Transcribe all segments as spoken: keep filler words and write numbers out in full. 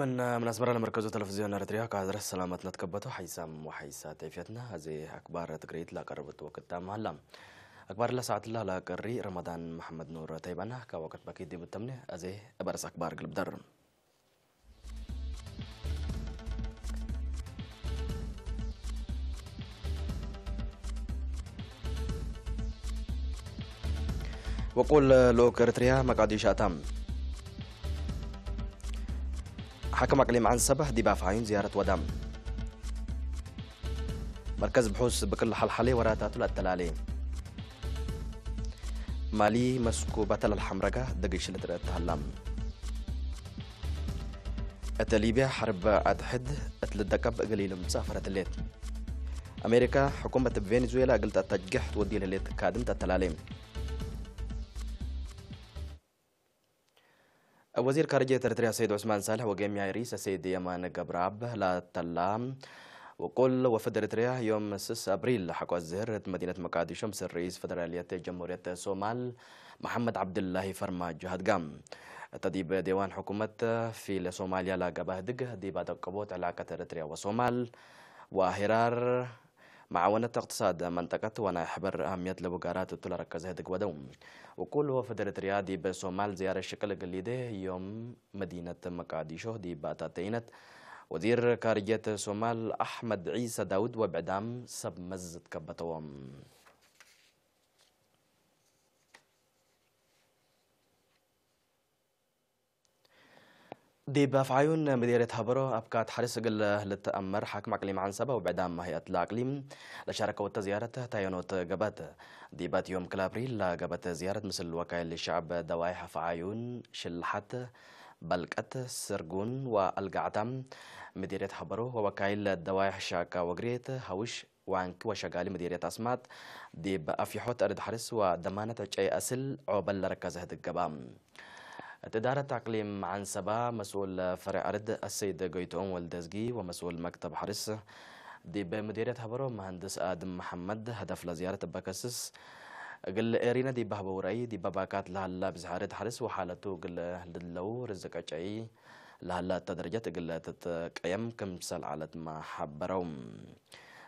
ምን፣ ምን አስመረ ለመርከዙ ተለፍዝዮን ኤረትርያ ካድረ ሰላመትነ ትከበቶ ሐይሳም ወሐይሳት ዒፍየትነ። አዜ አክባር ትግረይት ለአቀርብት ወቅት ታም ሀላ። አክባር ለሰዓትላ ለአቀሪ ረመዳን መሐመድ ኑር ተይባና ከወቅት በኪት ዲቡ ተምኔ። አዜ እበርስ አክባር ግልብደር። ወቁል ልኡክ ኤረትርያ መቃዲሾ አታም። ሓክም አቅሊም ዐንሰበ ዲብ አፍዓዩን ዝያረት ወዳም። መርከዝ ብሑስ ብክል ሐልሐሌ ወራታቱ ለአተላሌ። ማሊ መስኩበተ ለልሐምረጋ ደግሽ ልትረአ ተሀላ። እተ ሊብያ ሐርብ አድሕድ እት ልደቀብ እግል ኢልምጽእ አፈረት ህሌት። አሜሪካ፣ ሕኩመት ቬንዙዌላ እግል ተአተጅጌሕ ትወዲ ለህሌት ካድም ተአተላሌ። ወዚር ካርጅየት ኤረትርያ ሰይድ ዑስማን ሳልሕ ወጌምያይ ርኢሰ ሰይድ የማነ ገብረአብ ላተላ ወቁል ወፍድ ኤረትርያ ዮም ስስ አብሪል ሐቆ ዝህር እት መዲነት መቃዲሾ ምስል ርኢስ ፈደራልየት ጀምሁርየት ሶማል መሐመድ ዐብድላሂ ፈርማጆ ሀድጋ። እተ ዲብ ዴዋን ሕኩመት ፊለ ሶማልያ ለገብአ ህድግ ዲብ አደቅቦት ዕላቀት ኤረትርያ ወሶማል ወአሄራር መዓወነት እቅትሳድ መንጠቀት ወናይ ሕበር አህምየት ለቡ ጋራት እቱ ለረከዘ ህድግ ወደው። ወኩሉ ወፍድ ኤረትርያ ዲብ ሶማል ዝያረት ሽቅል እግል ሊዴ ዮም መዲነት መቃዲሾ ዲብ አታተይነት ወዚር ካርጅየት ሶማል አሕመድ ዒሰ ዳውድ ወብዕዳም ሰብ መዝ ትከበተዎም። ዲብ አፍዓዩን ምዴርየት ሀበሮ አብካት ሐርስ እግል ልትአመር ሓክም አቅሊም ዐንሰበ ወብዕዳም ሀይአት ለአቅሊም ለሻረከወተ ዝያረት ታየኖት ገበት። ዲብ አትዮም ክል አብሪል ለገበት ዝያረት ምስል ወካይል ሸዐብ ደዋይሕ አፍዓዩን ሽልሐት፣ በልቀት፣ ስርጉን ወአልጋዕታ ምዴርየት ሀበሮ ወወካይል ደዋይሕ ሻካ ወግሬት ሀውሽ ዋንኪ ወሸጋሊ ምዲርየት አስማጥ ዲብ አፍይሖት አርድ ሐርስ ወደማነት ዕጨይ አስል ዖበል ለረከዘ ህድግ ገብአ። እት እዳረት አቅሊም ዐንሰባ መስኡል ፈሬዕ አርድ አሰይድ ጎይትኦም ወልደዝጊ ወመስኡል መክተብ ሐርስ ዲብ ምዲርየት ሀበሮ መሀንድስ አድም መሐመድ ሀደፍ ለዝያረት እበ ከስስ እግል ኤሪነ ዲብ ሀበው ረአይ ዲብ ባካት ለሀላ ብዝሐ አርድ ሐርስ ወሓለቱ እግል ልድለው ርዝቅ ዕጨይ ለሀላ እተ ደረጀት እግል ትትቀየም ክምሰል ዐለትመ ሐበረው።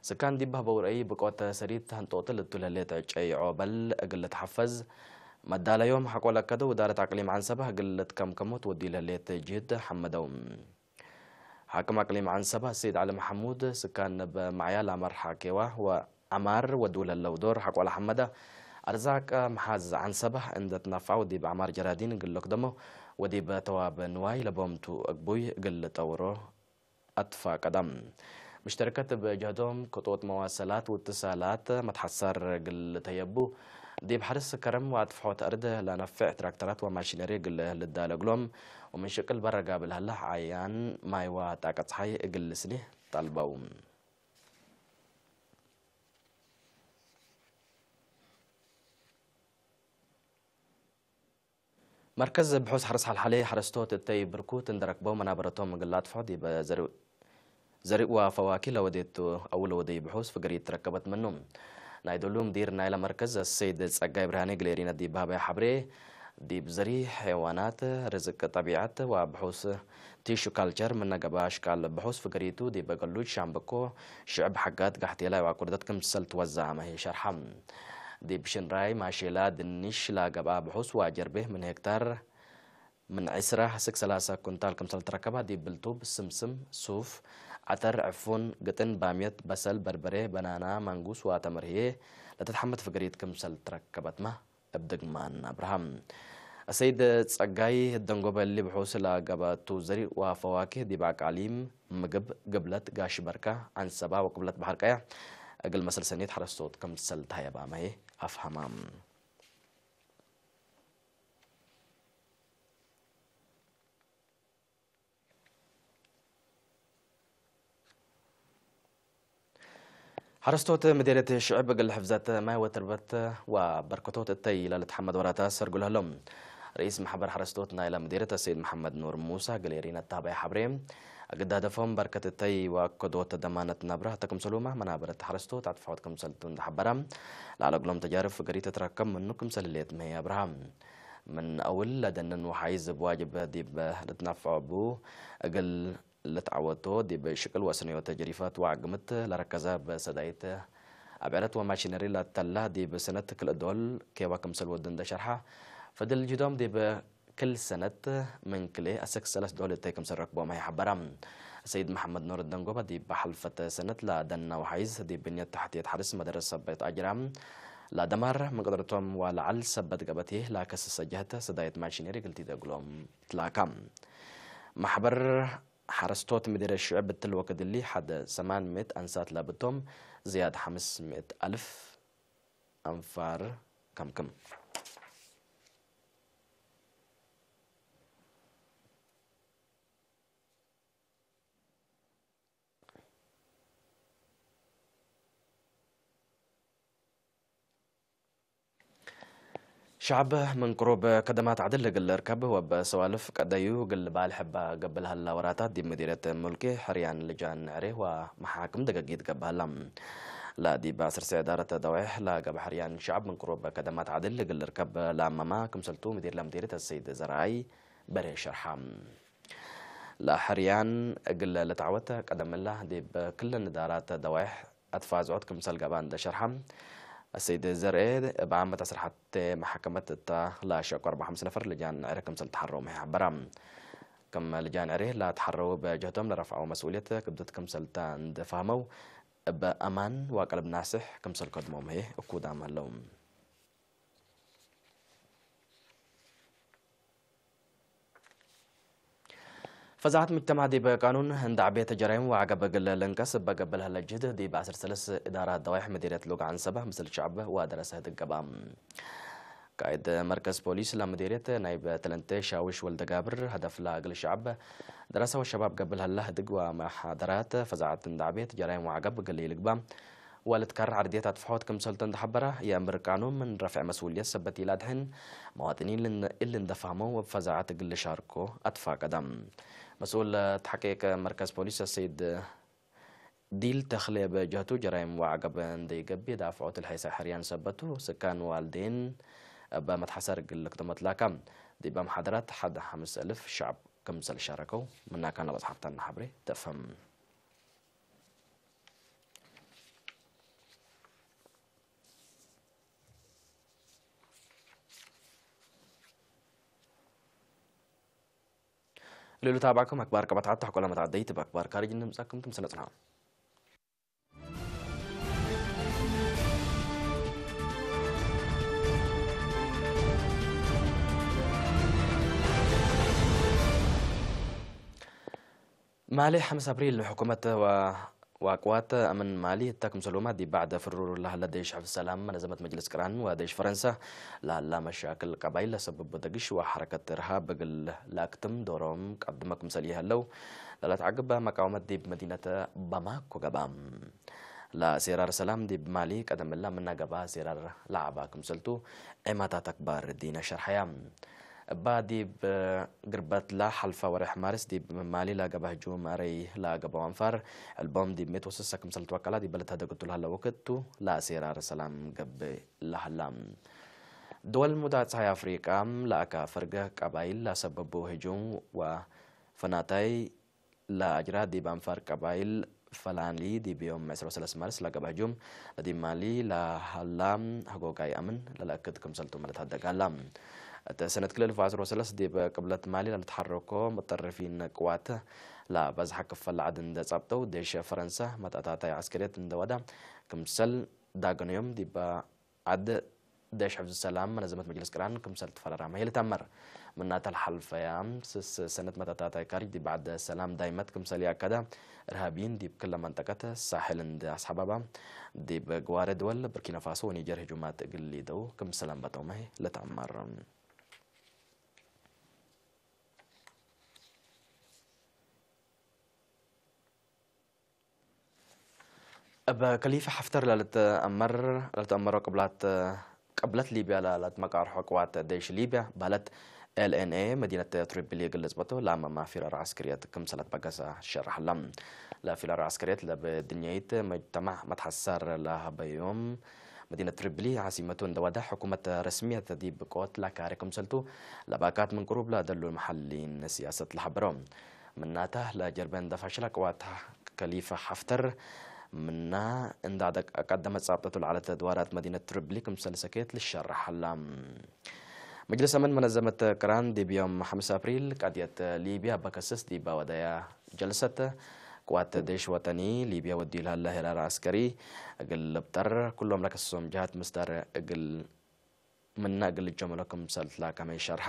ስካን ዲብ ሀበው ረአይ ብቆት ሰዲት ሀንጦትል እቱ ለህሌት ዕጨይ ዖበል እግል ልትሐፈዝ መዳለዮም ሐቆ ለከደው እዳረት አቅሊም ዐንሰባ እግል ልትከምከሞ ትወዲ ለህሌት ጅህድ ሐመደው። ሓክም አቅሊም ዐንሰባ ሰይድ ዐሊ መሐሙድ ስካን እብ መዕያ ለአመር ሐኬዋ ወዐማር ወዱ ለህለው ዶር ሐቆ ለሐመደ። አርዛቅ መሓዝ ዐንሰባ እንደ ትነፍዐው ዲብ ዐማር ጀራዲን እግል ልክደሞ ወዲብ ተዋብ ንዋይ ለቦምቱ እግቡይ እግል ልጠውሮ አትፋቀደ። ምሽተርከት እብ ጀህዶም ክጦት መዋሰላት ወእትሳላት መትሐሰር እግል ልተየቡ፣ ዲብ ሐርስ ከረም ወአጥፍሖት አርድ ለነፍዕ ትራክተራት ወማሽነሪ እግል ልዳለ እግሎም፣ ወምን ሽቅል በረ ጋብል ሀለ ዐያን ማይ ወጣቀት ጸሓይ እግል ልስኔ ጠልበው። መርከዝ ብሑስ ሐርስ ሐልሐሌ ሐረስቶት እተይ ብርኩት እንዴ ረክበው መናበረቶም እግል ለአጥፍሖ ዲብ ዘርእ፣ ዘርእ ወፈዋኪህ ለወዴቱ አው ለወደዩ ብሑስ ፍገሪት ትረከበት ምኑ። ናይ ዶሉ ምዲር ናይለ መርከዝ አሰይድ ጸጋይ ብርሃኔ እግል ኤሪነ ዲብ ሀበየ ሐብሬ፣ ዲብ ዘርእ ሐይዋናት፣ ርዝቅ ጠቢዐት ወብሑስ ቲሹ ካልቸር ምነ ገብአ አሽቃል ብሑስ ፍገሪቱ ዲብ ገሉጅ፣ ሻምበቆ፣ ሽዕብ ሐጋት፣ ጋሕቴላይ ወአቁርደት ክምሰል ትወዘዐመ ህይ ሸርሐ። ዲብ ሽንራይ ማሼላ ድንሽ ለገብአ ብሑስ ወአጀርቤ ምን ሄክታር ምን ዕስራ እስክ ሰላሳ ኩንታል ክምሰል ትረከባ፣ ዲብ ብልቱብ፣ ስምስም፣ ሱፍ፣ ዐተር፣ ዕፉን፣ ግጥን፣ ባምየት፣ በሰል፣ በርበሬ፣ በናና፣ ማንጉስ ወአተምር ህዬ ለተትሐመት ፍገሪት ክምሰል ትረከበትመ። እብ ድግማን አብርሃም። አሰይድ ጸጋይ ደንጎበ እሊ ብሑስ ለአገበቱ ዘሪእ ወፈዋኪህ ዲብ አቃሊም ምግብ፣ ግብለት፣ ጋሽ በርካ፣ ዐንሰባ ወቅብለት በሐር ቀያ እግል መሰል ሰኔት ሐረስቶት ክምሰል ተሀየባመ አፍሀማ። ሐረስቶት ምዴርየት ሽዕብ እግል ሕፍዘት ማይ ወትርበት ወበርከቶት እተይ ለልትሐመድ ወራታ ሰርጉ ለህሎም። ርኢስ መሕበር ሐረስቶት ናይለ ምዴርየት አሰይድ መሐመድ ኑር ሙሳ እግል ኤሪነ እት ሀበየ ሐብሬ፣ እግል ሀደፎም በርከት እተይ ወአከዶት ደማነት ነብረ ህተ ክምሰሉመ መናበረት ሐረስቶት አጥፍሖት ክምሰልቱ እንዴ ሐበረ፣ ለአለግሎም ተጃርብ ፍገሪት ትትረከብ ምኑ ክምሰል ህሌት መህይ አብርሃ። ምን አውል ለደንን ወሓይዝ እብ ዋጅብ ዲብ ልትነፈዖ እቡ፣ እግል ልትዐወቶ ዲብ ሽቅል ወስንዮት ጀሪፈት ወዐግምት ለረከዘ እብ ሰዳይት አብዕረት ወማሽነሪ ለተላ ዲብ ሰነት ክልእ ዶል ኬዋ ክምሰል ወዱ እንደ ሸርሐ፣ ፈድል ጅዶም ዲብ ክል ሰነት ምን ክልኤ አስክ ሰለስ ዶል እተይ ክምሰል ረክቦም ህይ ሐበራ። ሰይድ መሐመድ ኑር ደንጎበ ዲብ ሐልፈት ሰነት ለደና ወሓይዝ ዲብ ብንየት ተሕትየት ሐርስ መደረስ ሰበት አጅራ ለደማር ምን ቅድረቶም ወለዐል ሰበት ገበት ህይ ለከሰሰ ጀህት ሰዳይት ማሽነሪ እግል ቲደግሎም ትላካ። መሕበር ሐረስቶት ምዲር ሽዕብ እትሊ ወክድ እሊ ሐድ ሰማን ምእት አንሳት ለብቶም ዝያድ ሐምስ ምእት አልፍ አንፋር ከምክም። ሸዐብ ምን ቅሩብ ከደማት ዐድል እግል ልርከብ ወእብ ሰዋልፍ ቀደዩ እግል ባልሕ እበ ገብእ ለሀላ ወራታት ዲብ ምዲርየት ሙልቂ ሕርያን ልጃን ዕሬ ወመሓክም ደገጊት ገብእ ሀላ። ለዲብ አስር ሰዕ እዳረት ደዋይሕ ለገብእ ሕርያን ሸዐብ ምን ቅሩብ ከደማት ዐድል እግል ልርከብ ለአመማ ክምሰልቱ ምዲር ለምዲርየት አሰይድ ዘርአይ በሬ ሸርሐ። ለሕርያን እግል ልትዐወት ቀደምላ ዲብ ክለን እዳራት ደዋይሕ አትፋዝዖት ክምሰል ገብአ እንደ ሸርሐ፣ አሰይድ ዘርኤ እብ ዓመት ዐስር ሐቴ መሐከመት እተ ለሸቁ አርበዕ ሐምስ ነፈር ልጃን ዕሬ ክምሰል ተሐረው መ ሐበራ። ክም ልጃን ዕሬ ለተሐረው በጀህቶም ለረፍዐው መስኡልየት ክብደት ክምሰልተ እንደ ፈህመው፣ እብ አማን ወቀልብ ናስሕ ክምሰል ከድሞም ህዬ እኩዳም ሀለው። ፈዛዐት ሙጅተማዕ ዲብ ቃኑን እንደ ዐቤት ጀራይም ወዐገብ እግል ልንቀስ እበ ገብእ ለሀለ ጅህድ፣ ዲብ ዐስር ሰለስ እዳራት ደዋይሕ ምዲርየት ሎግ ዐንሰበ ምስል ሸዕብ ወደረሰ ህድግ ገብአ። ቃእድ መርከዝ ፖሊስ ለምዲርየት ናይብ ተለንቴ ሻውሽ ወልደጋብር፣ ሀደፍላ እግል ሸዕብ፣ ደረሰ ወሸባብ ገብእ ለሀለ ህድግ ወመሐደራት፣ ፈዛዐት እንደ ዐቤት ጀራይም ወዐገብ እግል ኢልግባእ፣ ወልትከረዕ ዐርድየት አትፍሖት ክምሰልቱ እንደ ሐበረ፣ የአምር ቃኑን ምን ረፍዕ መስኡልየት ሰበት ኢለአድሕን፣ መዋጥኒን እሊ እንደ ፈህመው ወእብ ፈዛዐት እግል ልሻርኮ አትፋቀደ። መስኡል ተሕቂቅ መርከዝ ፖሊስ አሰይድ ዲል ተክሌ እብ ጀህቱ፣ ጀራይም ወዐገብ እንደ ኢገብእ ዳፍዖት ለሐይሰ ሕርያን ሰበቱ፣ ስካን ዋልዴን እብ መትሐሰር እግል ልክተሞ ትላካ። ዲብ መሐደራት ሐድ ሐምስ አልፍ ሸዕብ ክምሰል ሻረከው ምናካን ለበጽሐተና ሐብሬ ተፍህም። እሊ ልታብዐኩም አክባር ቀበት ዐድ ተሕቆለ መትዐደይት እብ አክባር ካርጅ እንምጸአኩም ትምስል ነጽንሐ። ማሊ ሐምስ አብሪል፣ ሕኩመት ወ-፣ ወአቅዋት አምን ማሊ እተ ክምሰልሁመ ዲብ በዕድ ፍሩር ለሀለ ዴሽ ሕፍዝ ሰላም፣ መነዘመት መጅልስ ቅራን ወዴሽ ፈረንሰ ለሀላ መሻክል ቀባይል ለሰብቡ ደግሽ ወሐረከት እርሃብ እግል ለአክትም ዶሮም ቀድመ ክምሰል ይሀለው ለለትዐግብ መቃወመት ዲብ መዲነት ባማኮ ገብአ። ለሴራር ሰላም ዲብ ማሊ ቀደም እለ ምነ ገብአ ሴራር ለዐባ ክምሰልቱ ዔማታት አክባር ዲነ ሸርሐያ። እባ ዲብ ግርበት ለሐልፈ ወሬሕ ማርስ ዲብ ማሊ ለገብአ ህጁም አረይ ለአገበው አንፋር፣ ዕልቦም ዲብ ሜት ወስሰ ክምሰል ትወቀላ ዲበ ልትሀደግ እቱ ለሀለ ወክድ ቱ ለአሴራር ሰላም ገብእ ለሀላ። ድወል ሙዳት ጸሓይ አፍሪቃ ለአካፍርግ ቀባይል ለሰበቡ ህጁም ወፈናታይ ለአጅራ ዲብ አንፋር ቀባይል ፈላሊ ዲብ ዮም ዕስራ ወሰለስ ማርስ ለገብአ ህጁም፣ ለዲብ ማሊ ለሀላ ህጎጋይ አምን ለለአክድ ክምሰልቱ መለትሀደግ ሀላ። እተ ሰነት ክልኤ አልፍ ወዐስራ ወሰለስ ዲብ ቅብለት ማሊ ለልትሐረኮ ሙጠርፊን ቅዋት ለበዝሐ ክፈል ዐድ እንደ ጸብጠው፣ ዴሽ ፈረንሰ መትአታታይ ዐስከርየት እንደ ወዳ ክምሰል ዳገነዮም ዲብ ዐድ ደሽ ሕፍዝ ሰላም መነዘመት መጅልስ ቅራን ክምሰል ትፈረራመ ህይ ልትአመር። ምናተ ለሐልፈያ ስስ ሰነት መተታታይ ካርጅ ዲብ ዐድ ሰላም ዳይመት ክምሰል ይአከደ፣ እርሃብይን ዲብ ክለ መንጠቀት ሳሕል እንደ አስሐባባ፣ ዲብ ግዋሬ ድወል ብርኪናፋሶ ወኒጀር ህጁማት እግል ሊደው ክምሰል አንበተውመ ህይ ልትአመር። እብ ከሊፈ ሐፍተር ለልትአመር፣ ለልትአመሮ ቅብላት፣ ቅብለት ሊብያ ለልትመቃርሖ ቅዋት ዴሽ ሊብያ በህለት ኤል ኤን ኤ መዲነት ትሪፖሊ እግል ልጽበጦ ለአመማ ፊራር ዐስክርየት ክምሰል ለትበገሰ ሸርሐ ሀላ። ለፊራር ዐስክርየት ለእብ ድንያይት መጅተማዕ መትሐሰር ለሀበዮም መዲነት ትሪብሊ ዓሲመቱ እንደ ወደ ሕኩመት ረስምየት ዲብ ቆት ለካሬ ክምሰልቱ ለባካት ምን ቅሩብ ለደሉ መሐሊን ሲያሰት ለሐበሮ። ምናተ ለጀርበ እንደ ፈሽለ ቅዋት ከሊፈ ሐፍተር ምና እንደ አቀደመ ጻብጠቱ ለዐለት ድዋራት መዲነት ትሪብሊ ክምሰል ሰኬት ልሸረሕ ሀላ። መጅልስ አመን መነዘመት ቅራን ዲብ ዮም ሐምስ አፕሪል ቀድየት ሊብያ በከስስ ዲባ ወደያ ጀልሰት፣ ቅዋት ዴሽ ወጠኒ ሊብያ ወድዩ ለሀለ ሄራር ዐስከሪ እግል ልብጠር፣ ኩሎም ለከሰሶም ጀሃት ምስዳር እግል፣ ምነ እግል ልጀመሎ ክምሰል ትላከመ ሸርሐ።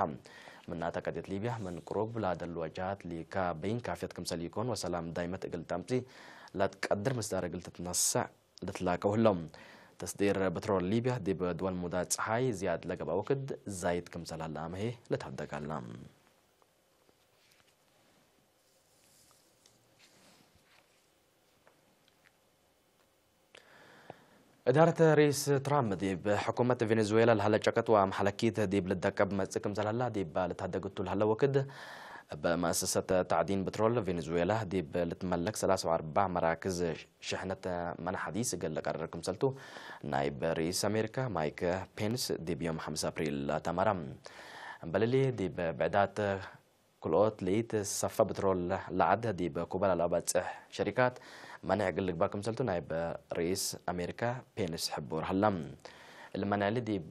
ምናተ ቀድየት ሊብያ ምን ቅሩብ ለአደልወ ጀሃት ሊካ በይን ካፍየት ክምሰል ኢኮን ወሰላም ዳይመት እግል ተምጺ ለትቀድር ምስዳር እግል ትትነሰእ ልትላከው ህለው። ተስዲር በትሮል ሊብያ ዲብ ድወል ሙዳት ጸሓይ ዝያድ ለገብአ ወክድ ዛይድ ክምሰል ሀለ አመ ህዬ ልትሀደግ ሀላ። እዳረት ርኢስ ትራምፕ ዲብ ሕኩመት ቬኔዙዌላ ለሀለ ጨቀጥ ወአምሐለኪት ዲብ ልደቀብ መጽእ ክምሰል ሀላ ዲብ ልትሀደግ እቱ ለሀለ ወክድ፣ እብ መአሰሰት ተዕዲን ብትሮል ቬኔዙዌላ ዲብ ልትመለክ ሰላሳ ወአርበዕ መራክዝ ሽሕነት መነ ሐዲስ እግል ለቀርር ክምሰልቱ ናይብ ርኢስ አሜሪካ ማይክ ፔንስ ዲብ ዮም ሐምስ አፕሪል አተመረ። እምበልሊ ዲብ ብዕዳት ክልኦት ለኢትሰፈ ብትሮል ለዐድ ዲብ ኩበላ ለአባጽሕ ሸሪካት መኔዕ እግል ልግባእ ክምሰልቱ ናይብ ርኢስ አሜሪካ ፔንስ ሕቡር ሀለ። እሊ መኔዕሊ ዲብ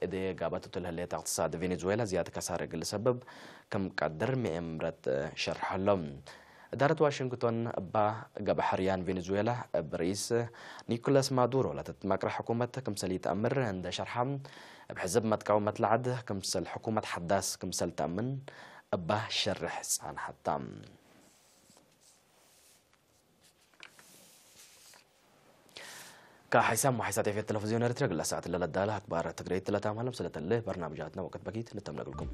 እዴ ጋበቱ ለህሌት እቅትሳድ ቬኔዙዌላ ዝያድ ከሳር እግል ልሰብብ ክም ቀድር ምኤ ምረት ሸርሐ ሀሎ። እዳረት ዋሽንግቶን እባ ገብአ ሕርያን ቬኔዙዌላ እብ ርኢስ ኒኮላስ ማዱሮ ለትትመቅረ ሕኩመት ክምሰል ኢተአምር እንደ ሸርሐ፣ እብ ሕዝብ መትቃውመት ለዐድ ክምሰል ሕኩመት ሐዳስ ክምሰል ተአምን እባ ሸርሕ ጸንሐታ። ከሐይሳም ወሐይሳት ኤፍኤም ቴሌቪዝዮን ኤረትርያ እግለ ሰዓት ለለዳለ አክባር ትግረይት ለታማለም ስለተለ በርናምጃትነ ወቅት በኪት ንተምነግልኩም።